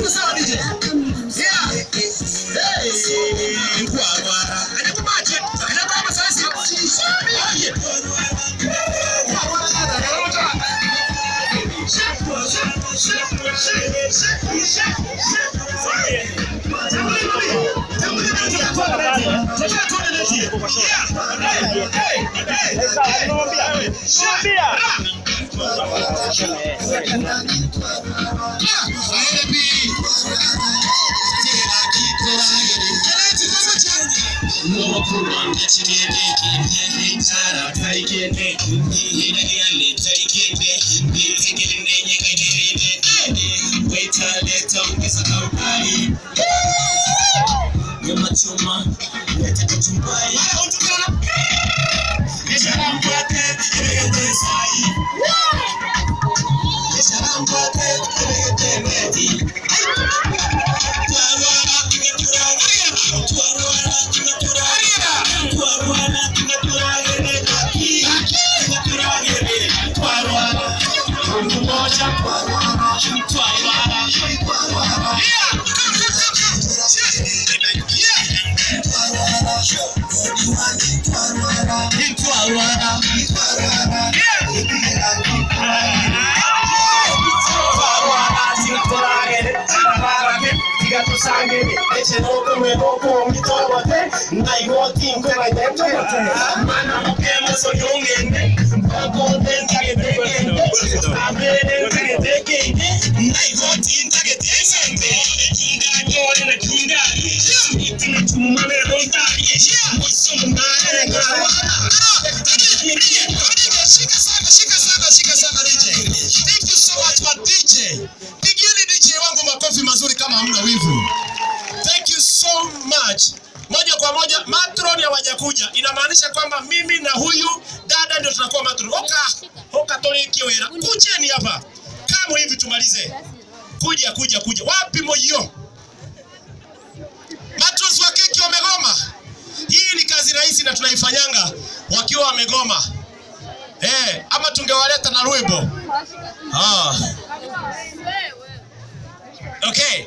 Tuko sawa, DJ? Yeah. Hey, kwa anakubaje? Anakuba sasa. Oye. Shika sana, shika sana, shika sana, DJ. Thank you so much, my DJ. Pigieni DJ wangu makofi mazuri kama hamna wivu. Thank you so much. Moja kwa moja matron hawajakuja. Inamaanisha kwamba mimi na huyu dada ndio tunakuwa matron. Oka, oka toliki wera. Kujeni hapa. Kama hivi tumalize. Kuja, kuja, kuja. Wapi moyo? Matrons wa keki wamegoma. Hii ni kazi rahisi na tunaifanyanga wakiwa wamegoma. Ama tungewaleta na rwimbo. Ah. Okay.